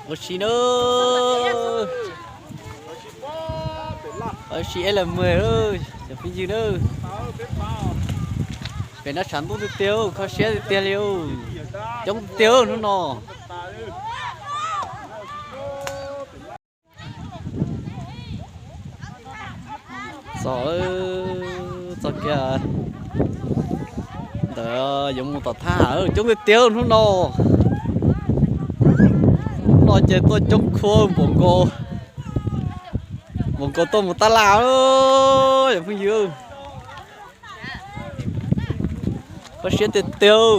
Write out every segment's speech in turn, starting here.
Ua si na, ua si es los mus, cov phooj ywg na. Pem no tshav ntuj tiag tiag, kho siab tiag tiag li, coob tiag hnub no. Txog, txog kiag ntawm yuav mus tom thab ham, coob tiag tiag hnub no. Hnub no ces tuaj coob khuab npaum nkaus, npaum nkaus tuaj mus tab laj, cov phooj ywg. Kho siab tiag tiag.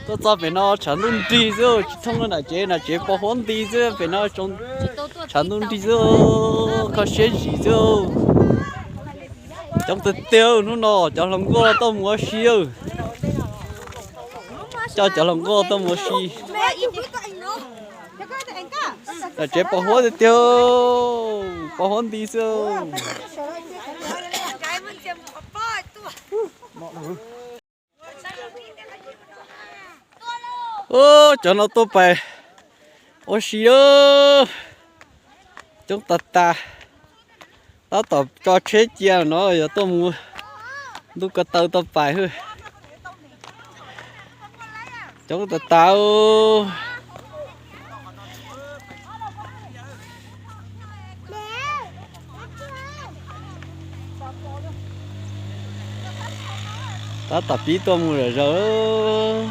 Tuaj txog pem no tshav ntuj nrig xwb, tsis thooj nram tsev, nram tsev pos huab nti xwb, pem no tshav ntuj nrig xwb, kho siab zim xwb. Coob tiag tiag hnub no, cov hluas nkauj tuaj mus ua si. Coj cov hluas nkauj tuaj mus ua si. Nram tsev pos huab tiag tiag, pos huab nti xwb. Cov no tuaj pais ua si, coob tag tag. Tab tom tso tsheb cia no yog tuaj mus ntuj ko taw tuaj pais. Coob tag tag. Tab tom pib tuaj mus zom zaws.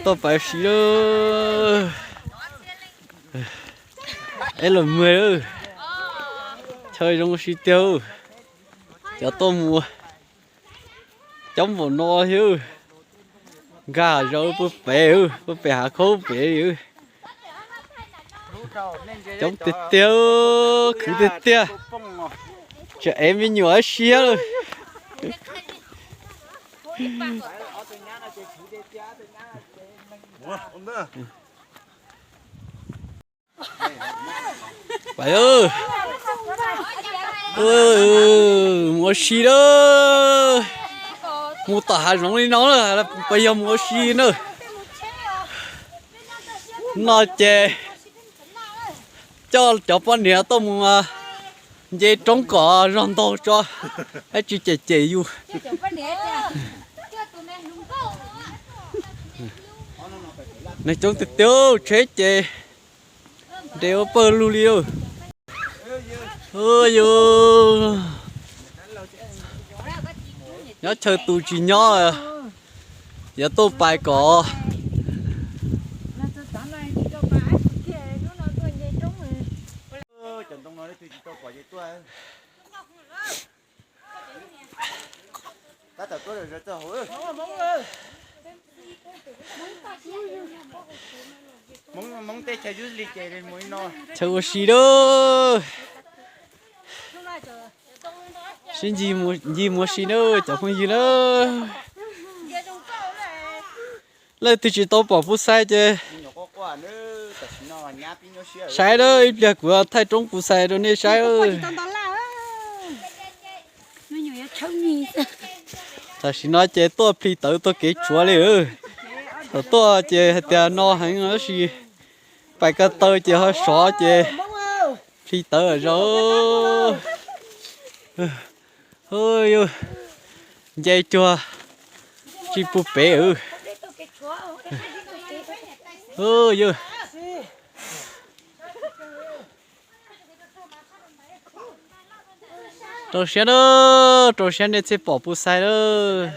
Tuaj pais si lawm. Es los mus, chaw zoo si tiag. Cov tuaj mus coob npaum no thiab. Nkag zaws puag pem, puag pem hav khaub pem li. Coob tiag tiag, khwv tiag tiag. Tseem ev me nyuam siab lawm. Pais, mus ua si lawm. Mus tom hav zoov li no na, puas yog mus ua si na? No ces coj cov poj niam tuaj mus nce roob kom zog ntaug tso, dab tsi cem cem yus. Neeg coob tiag tiag, tsheb ces nres ua pawg lug li. Nyob chaw tus tsis nyob, yuav tuaj pais kom. Chaw ua si lawm. Sib ncig mus ua si na cov phooj ywg na. Leej twg tsis tau pom puas xais ces, saib na, ib pliag kuv thaij roob puas xais rau nej saib. Tam sim no ces tuaj plhis tawv tuaj kev tshuav li. Thaum tuaj ces hais tias no heev tab sis pais ko taw ces ho sov ces plhis tawv zog. Yog nce cuag tsis puag pem. Yog rau siab na, rau siab nej thiaj pom puas xais lawm.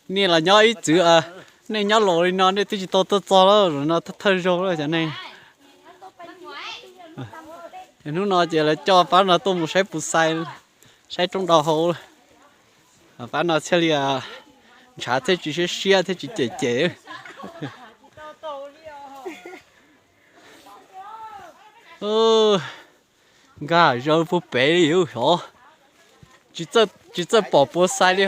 Nej los nyob ib txwm, nej nyob laus li no nej twb tsis tau tuaj txog lawm, zaum no thawj zaug lawm cov neeg. Hnub no ces lawv coj pab no tuaj mus saib puas xais, saib roob dau hauv. Pab no thiaj li ntshav thiaj tsis siab siab thiaj tsis cem cem. Nkag zaws puag pem li xyov, tsis txawj pom puas xais li.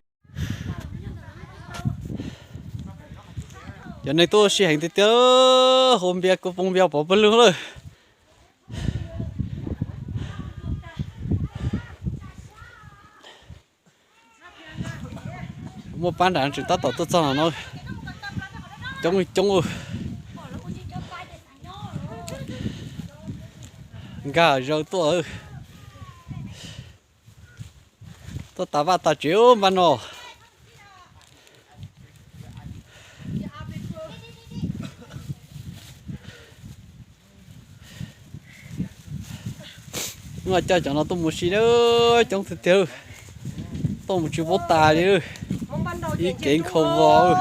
Cov neeg tuaj ua si heev tiag tiag, hau npias kuv poob npias pov pawg lug lawm. Muaj pab nram tseem tab tom tuaj txog no, coob coob. Nkag zaws tuaj, tuaj tas vaj tas tsev npaj no. Muaj coj cov no tuaj mus si na, coob tiag tiag, tuaj mus tsis paub tas li. Ib kev nkhaus vos.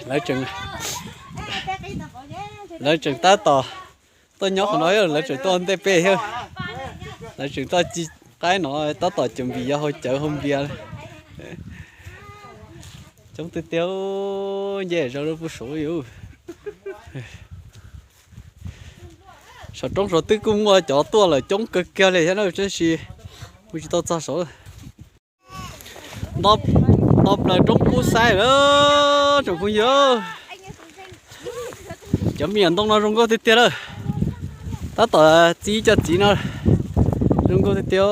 Lawv tseem, lawv tseem tab tom tuaj nyob qhov no, lawv tseem tuaj ntej pem thiab. Lawv tseem tuaj ci qaib no tab tom cov npis yog hau cawv hau npias. Coob tiag tiag, nce zog lub pug saud yus. Saum roob saud twb kuj muaj cov tuaj lawm coob kawg kiag li thiab na, tab sis mus tsis tau txog saud. Nto plaws roob Pub Xaib lawm tsoom phooj ywg. Cov me nyuam ntoo no zoo nkauj tiag tiag lawm. Tab tom txi cov txiv no, zoo nkauj tiag tiag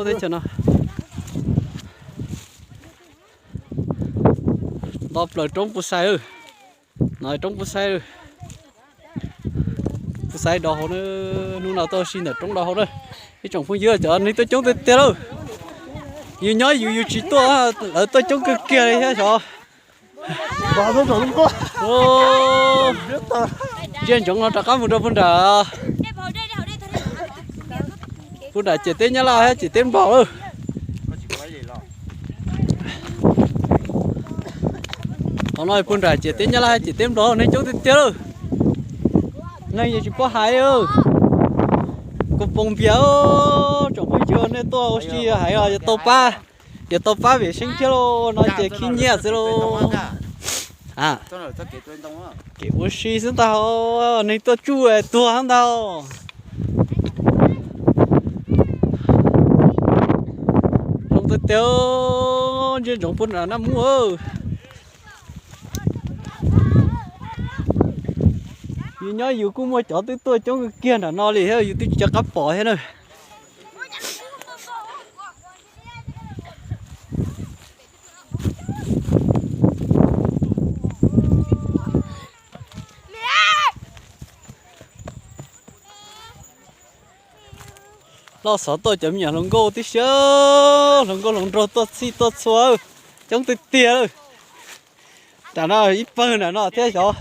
teb chaws no. Nto plaws roob Pub Xaib, no roob Pub Xaib. Pub Xaib do hauv na, hnub no tuaj ua si ntawm roob do hauv na. Ib tsoom phooj ywg, cov neeg tuaj coob tiag tiag lauj. Yus nyob yus yus tsis tuaj, lawv tuaj coob kawg kiag li thiab xyov. Ntsia ntsoov no rov qab mus rau puag nram, puag nram ciam teb Nyab Laj thiab ciam teb Nplog lawm. Qhov no puag nram ciam teb Nyab Laj ciam teb Nplog, neeg coob tiag tiag lawm. Neeg yeej tsis paub hais li. Kuv poob npias, tsoom phooj ywg nej tuaj ua si hais los yuav tau pab, yuav tau pab vim seeb thiab lauj, no ces khib nyiaj xwb lauj. Kev ua si xwb ntag, neeg tuaj tsuj tuag ntag. Zoo tiag tiag, ntsia ntsoov puag nram Naj Mub. Yus nyob yus kuj muaj cov twb tuaj coob kiag nram no li thiab, yus twb tsis nco qab pom thiab na. Loj xov tuaj cov me nyuam hluas nkauj tib si, hluas nkauj hluas nraug tuaj txhij tuaj txhua, coob tiag tiag lawm. Nram no ib pawg nram no thiab xyov.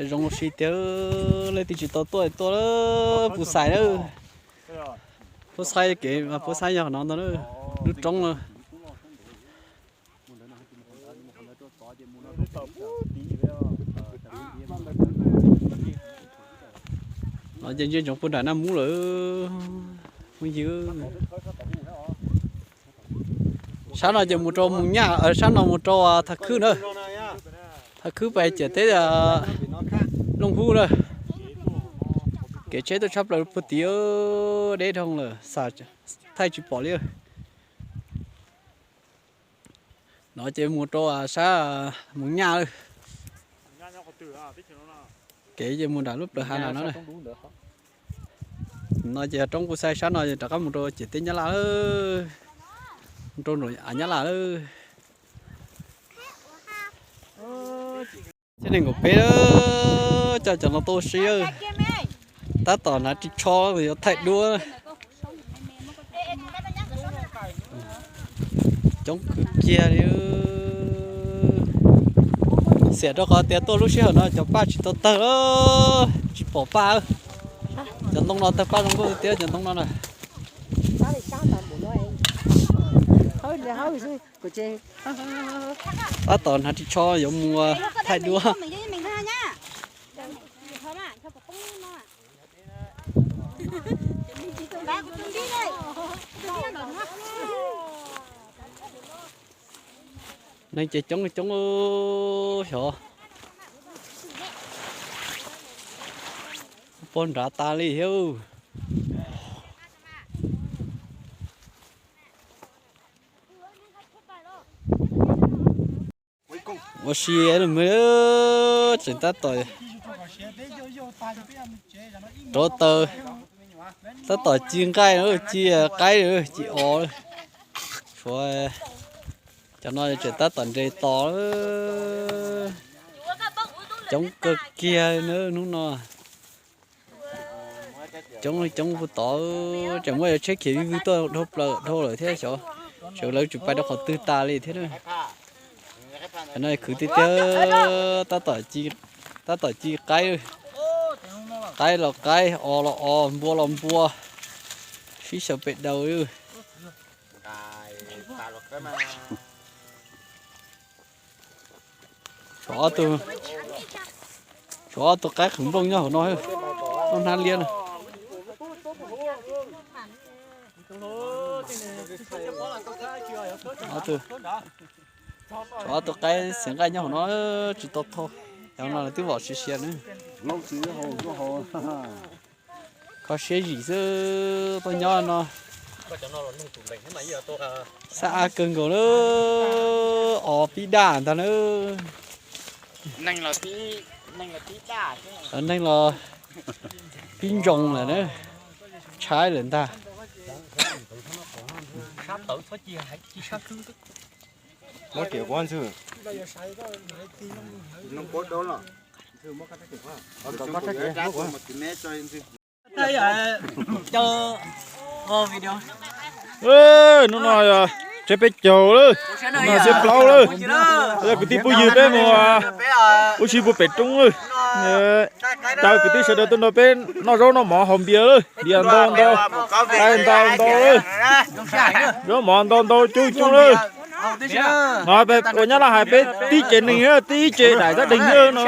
Zoo si tiag, leej twg tsis tau tuaj tuaj lawm, Pub Xaib lawm. Pub Xaib kev, Pub Xaib yog qhov no ntag, lub roob no. No ces ntsia ntsoov puag nram Naj Mub lawm phooj ywg. Sab no ces mus rau Moos Nyaj, sab no mus rau Thaj Khwb na. Thaj Khwb pais ciam teb Looj Hub na. Kev tsheb tuaj tshab plaws puag tid, deb dhau lawm, thaij tsis pom li. No ces mus rau sab Moos Nyaj lawm. Kev ces mus nram lub plawv hav nram no na. No ces roob Pub Xaib sab no rov qab mus rau ciam teb Nyab Laj lawm, rau nram av Nyab Laj lawm. Thiab nees nkaum peb, coj cov no tuaj ua si, tab tom hnav ris tsho yuav thaij duab. Coob kawg kiag li. Xiam rau qhov tias tuaj lub sij hawm no cov paj tsis tau tawg, tsis pom paj. Cov ntoo no tawg paj zoo nkauj tiag tiag cov ntoo no na. Tab tom hnav ris tsho yuav mus thaij duab. Neeg ces coob coob xyov. Pog nrad tas li thiab. Ua si los mas, tseem tab tom rauv taws, tab tom ci nqaij, ci qaib, ci os. Suav cov no tseem tab tom nres tos. Coob kawg kiag na hnub no. Coob li coob puag tod, tseem muaj tsheb khiav vij vwg tuaj dhau plaws dhau lawm thiab xyov, tseem lawv tsis pais rau qhov twg tas li thiab na. Cov no khwv tiag tiag, tab tom ci qaib, qaib los qaib, os los os, npua los npua, sib xyaw pes daus. Tshuav ob tug, tshuav ob tug qaib qhwv nplooj nyob hauv no, noj hnab liab no. Tshuav ob tug qaib xiav nqaij nyob hauv no, tsis tau thau, cov no twb vom siav siav na. Kho siab zim xwb, tuaj nyob no. Xab ab kawg nkaus lawm, os pib daj ntag na. Neeg los pib ntsoos lawm na, tshaib lawm ntag. Hnub no yog tsev peb caug lawm, hnub no xiab plaub lawm, yog kwv tij phooj ywg peb mus ua si puag pem roob lawm. Caw kwv tij sawv daws tuaj nrog peb noj zaub noj mov haus npias lawm, npias ntau ntau, qaib ntau ntau lawm, zaub mov ntau ntau cuj cuj lawm. No ua Nyab Laj hais peb tib tsev neeg, tib tsev daim zab deeg no,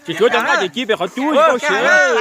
tsis tshuav cov nqaij ces ci pem qhov cub tsis tau siav lawm.